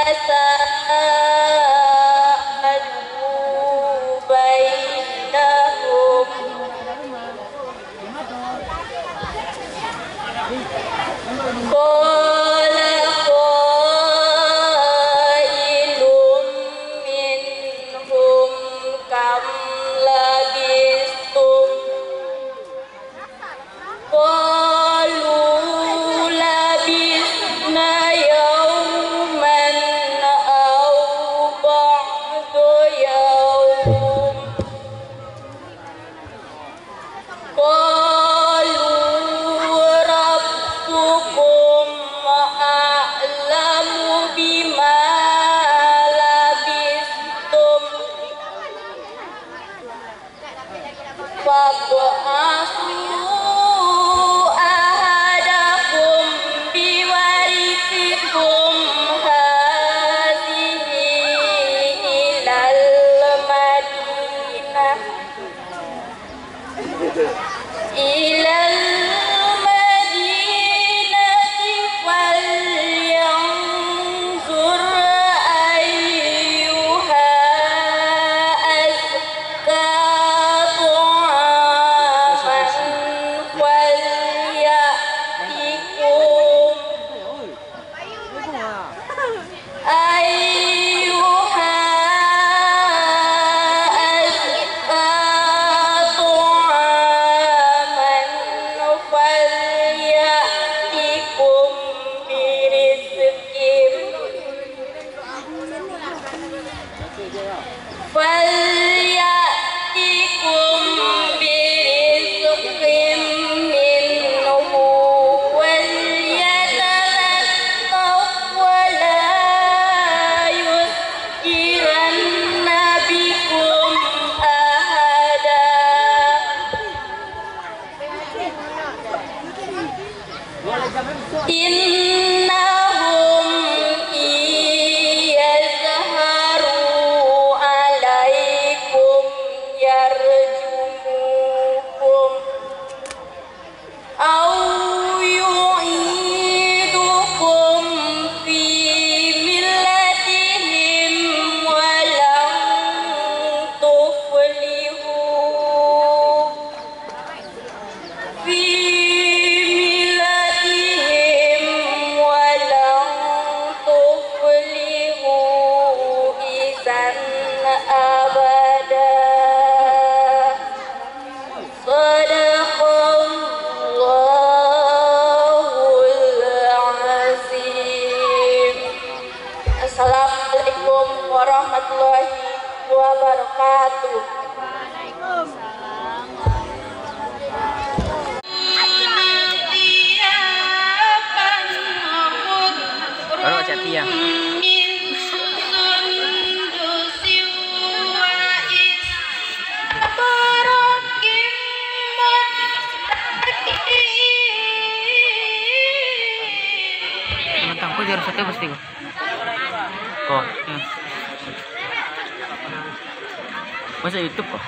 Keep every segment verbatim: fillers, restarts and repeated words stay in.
تساءلوا بينهم. قال قائل منهم كم لبثتم؟ قالوا لبثنا يوما أو بعض يوم. قالوا ربكم أعلم بما لبثتم فابعثوا أحدكم بورقكم هذه إلى المدينة إلى المدينة فلينظر أيها أزكى طعاما فليأتكم أيها أزكى طعاما فليأتكم برزق فليأتكم برزق منه وليتلطف ولا يشعرن بكم أحدا. إنهم إن يظهروا عليكم يرجموكم أو يعيدوكم في ملتهم ولن تفلحوا في ملتهم ولن تفلحوا إذا أبدا. صدق الله العظيم. Assalamualaikum warahmatullahi wabarakatuh. Baru baca tiang. Matang ko jaro satu pasti ko. Ko. Masa YouTube ko?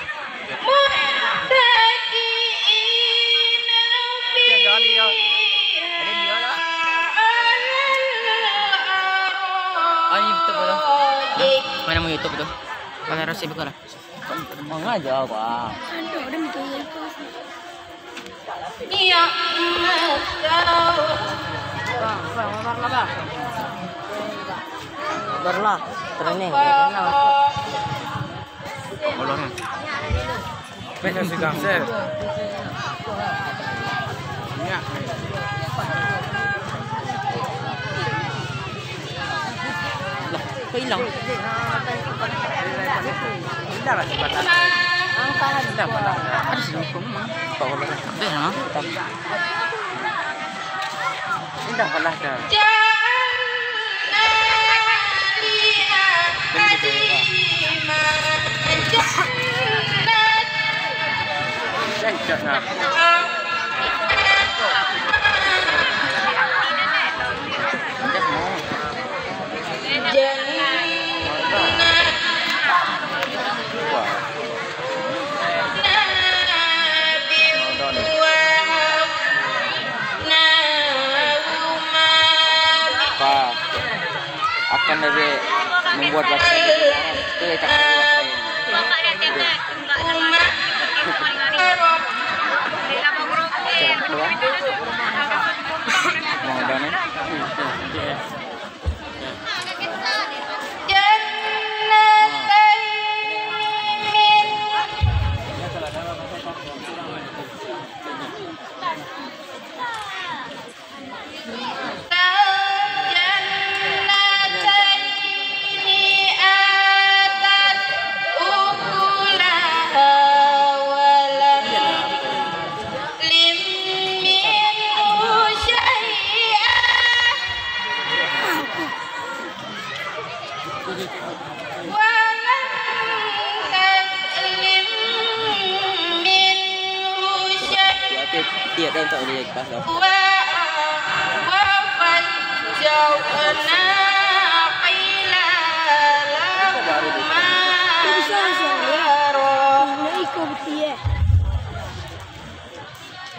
Ah, ini YouTube ko. Hah? Mana mau YouTube tu? Mana rasa buka lah. Mangaja, Bang. Iya, Mas. Bang, bang, bang, bang. Barulah training. Molor, ya. Weh, nasi gangsel. Minyak. Lah, kok hilang? Indah lah sebatang. Indah pala. Ada sih hukum mah. Kok boleh? Ada lah. Indah pala dah. Jangan gitu ya, Pak. Jangan gitu, nah. Kan dari membuat baterai. Itu ya, cakap dari baterai. Cakap dua. Mau ada nih. جنتين من جنتين آتت أكلها ولم يظلم منه شيئا ولم يظلم منه شيئا Tiap, tiap dan tak boleh lepas dah. وفجرنا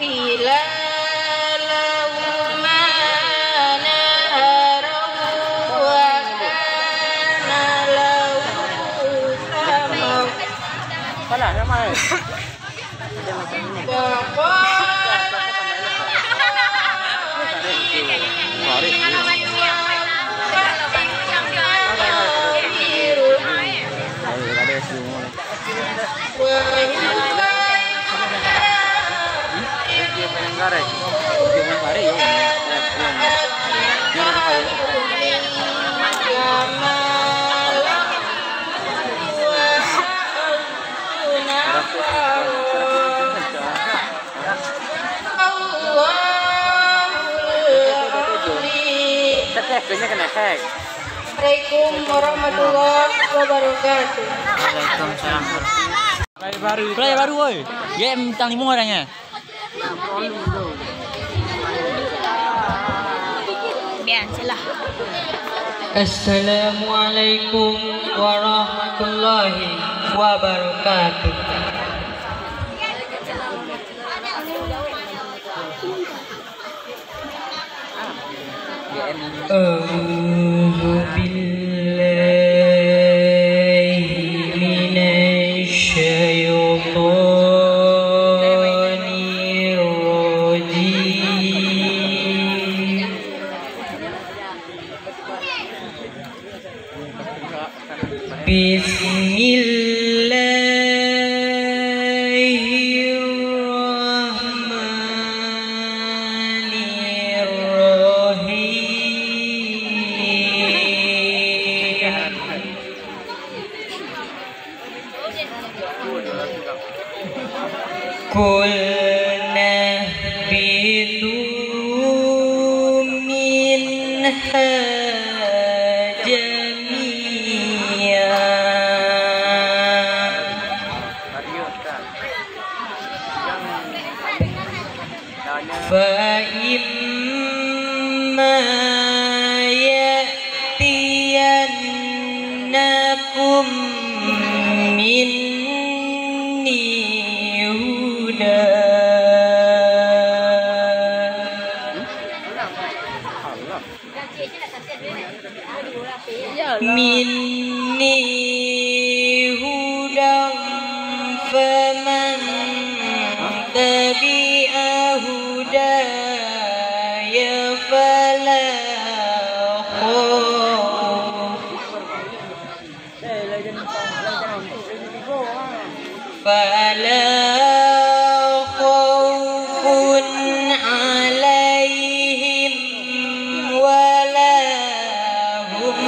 خلالهما نهرا. خلالهما نهرا وكان له ثمر. Assalamualaikum warahmatullahi wabarakatuh. Waalaikumsalam. Play baru, woi. Game bintang limo orangnya. Biasalah. Assalamualaikum warahmatullahi wabarakatuh. أعوذ بالله من الشيطان الرجيم. بسم الله الرحمن الرحيم. قلنا اهبطوا منها جميعا. فإما يأتينكم مني هدى. مني هدى فمن تبع هداي فلا خوف فلا خوف عليهم ولا هم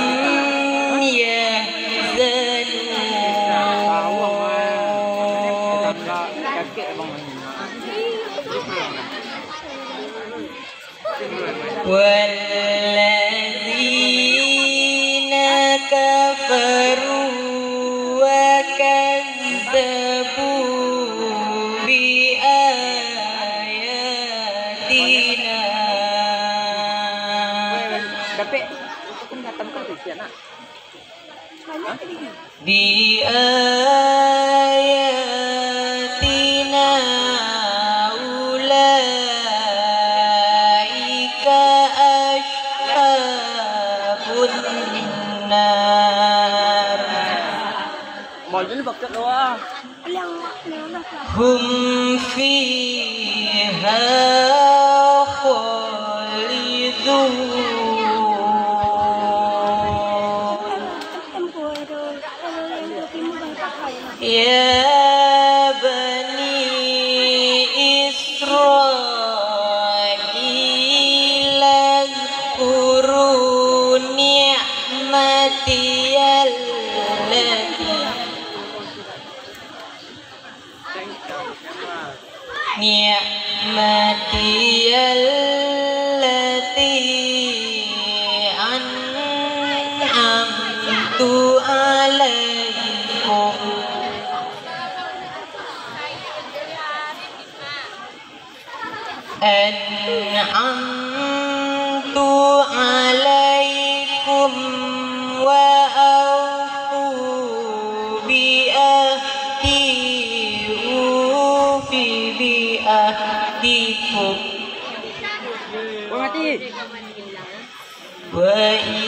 يحزنون. والذين كفروا وكذبوا بآياتنا. Dapek, aku pun datang ke Rusia, nak. بآياتنا أولئك أصحاب النار. Ini paket doang. هم فيها خالدون. يا بني إسرائيل اذكروا نعمتي التي نعمتي التي أنعمت عليكم أنعمت عليكم وأوفوا بعهدي أوف بعهدكم وإياي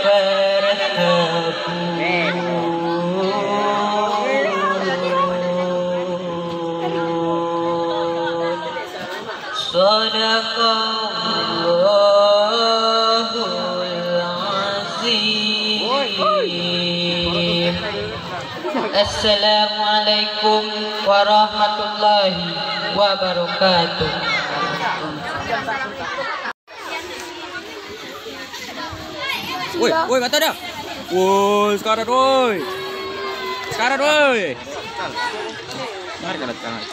فارهبون. صدق الله العظيم. Assalamualaikum warahmatullahi wabarakatuh. Woi, woi, mata dah. Woi, sekarat, woi. Sekarat, woi. Mari kita tengah.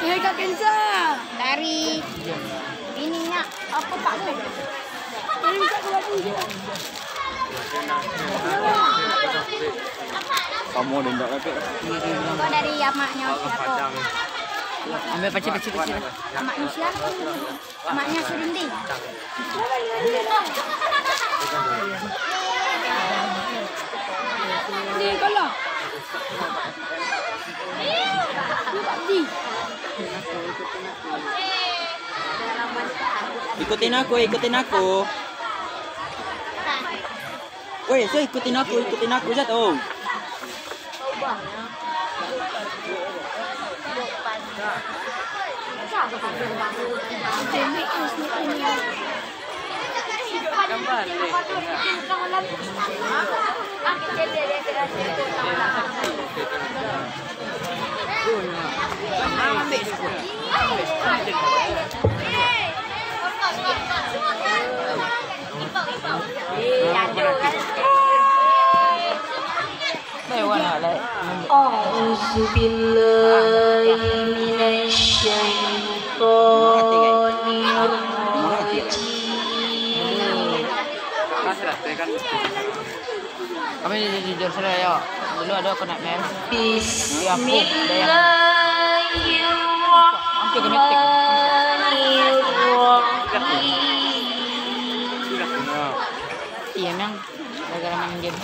Eh, Kak Kenza. Dari bininya apa, Pak? Dari Kak Kenza. Kamu ada ndak, Kak? Kau dari amaknya siapa? Ambil pacik, pacik, pacik. Amaknya siapa? Amaknya Surindi. Ni kalau. Ni Pak Di. Ikutin aku, ikutin aku. Woi, so ikutin aku, ikutin aku, Zat, oh. أعوذ بالله من الشيطان الرجيم. Kami jujur-jujur sajo, yo. Dulu ado kena mel. Bismillahirrahmanirrahim. Iya, Nang. Gara-gara main game.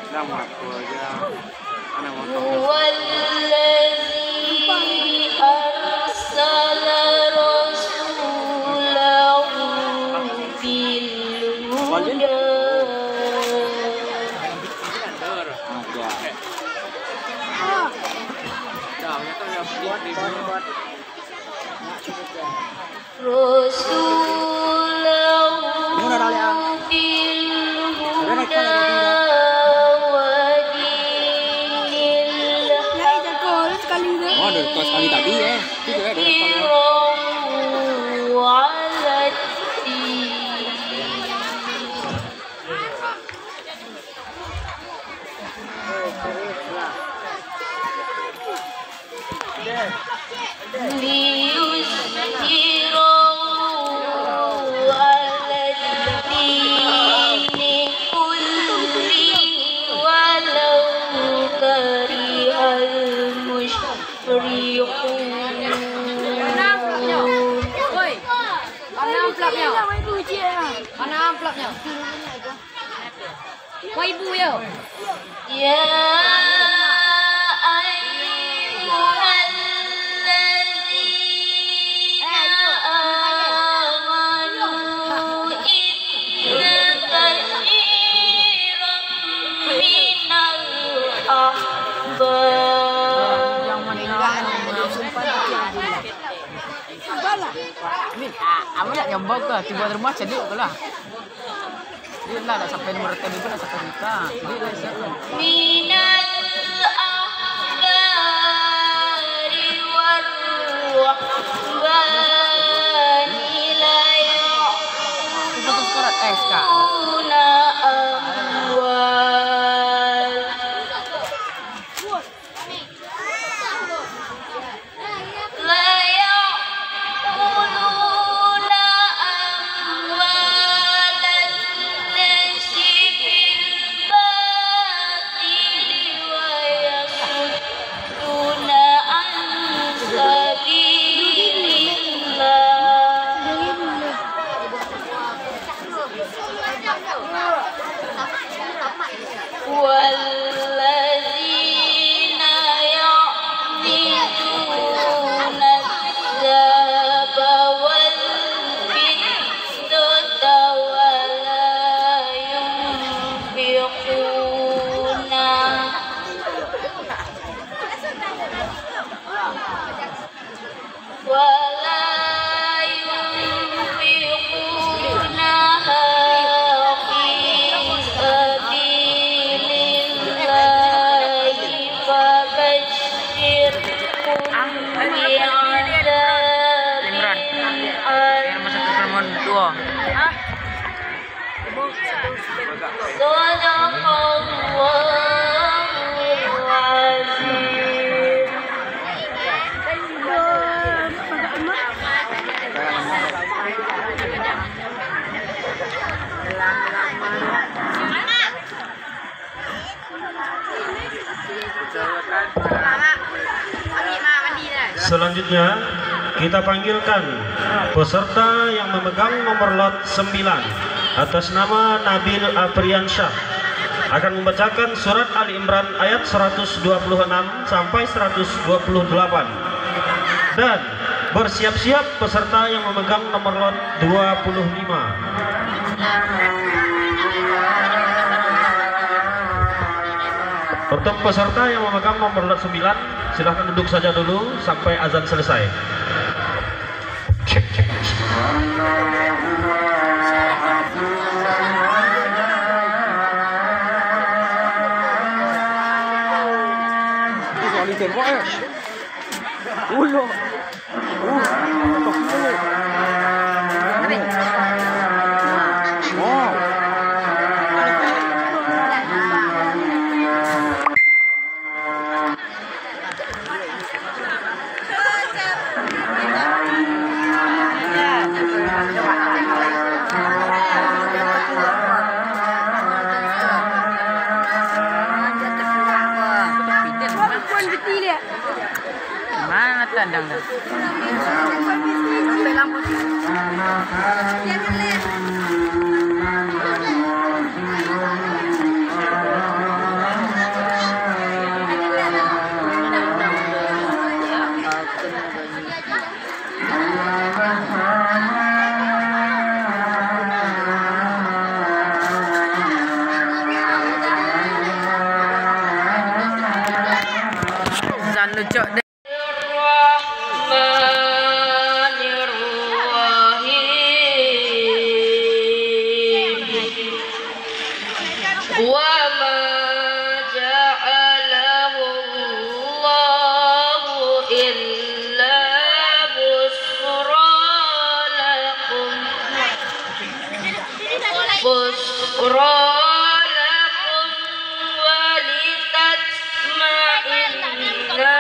Nama aku aja. هو الذي أرسل رسوله بالهدى. رسوله بالهدى ودين الحق. Oh, udah tahu sekali tadi, eh. Itu juga ada. ليظهره على الدين. ليظهره على Mana amplopnyo? Woi, mana amplopnyo? Mana amplopnyo? Wah, ibu yo. Ya ayyuhalladzina amanu inna katsiran minal ahbar. Amin. Ah, amin nak nyombong ke? Tiba rumah cedek ke lah. Iyo lah, nak sampai nomor rekening tu, nak sampai juta. Iyo lah, siap lah. Minal ahbari war ruhbani la ya'kuluna amwal. La ya'kuluna amwalan nasi bil batili wa yasudduna an sabilillah. Walladzina ya'kuluna dzahaba wal fiddata wa la yunfiquna wa la yunfiqunaha fi sabilillahi fabashshirhum bi'adzabin alim. Sadaqallahul azim. Selanjutnya, kita panggilkan peserta yang memegang nomor lot sembilan atas nama Nabil Apriansyah akan membacakan surat Ali Imran ayat seratus dua puluh enam sampai seratus dua puluh delapan. Dan bersiap-siap peserta yang memegang nomor lot dua puluh lima. Untuk peserta yang memegang nomor lot sembilan, silahkan duduk saja dulu sampai azan selesai. Cek, cek. Ulo. Mana tandang tu? Zan lucu deh. Bismillahirrahmanirrahim. Wa ma ja'alahullahu illa busra lakum. Busra lakum wa litatma'inna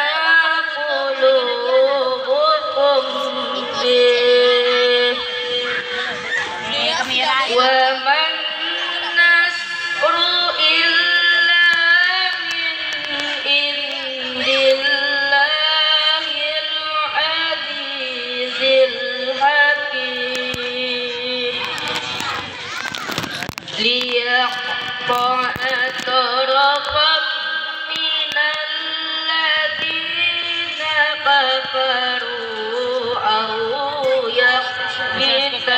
كفروا أو يكبتهم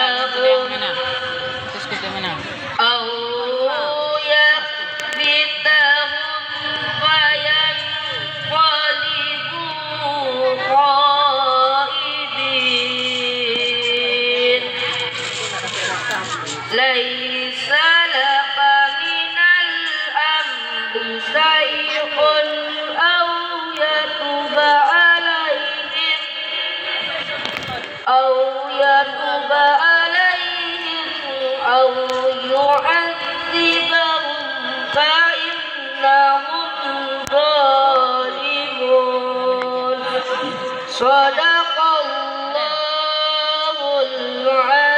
أو يكبتهم فينقلبوا خائبين. ليس لك من الأمر شيء أو يتوب عليهم أو يتوب عليهم أو يعذبهم فإنهم ظالمون. صدق الله العظيم.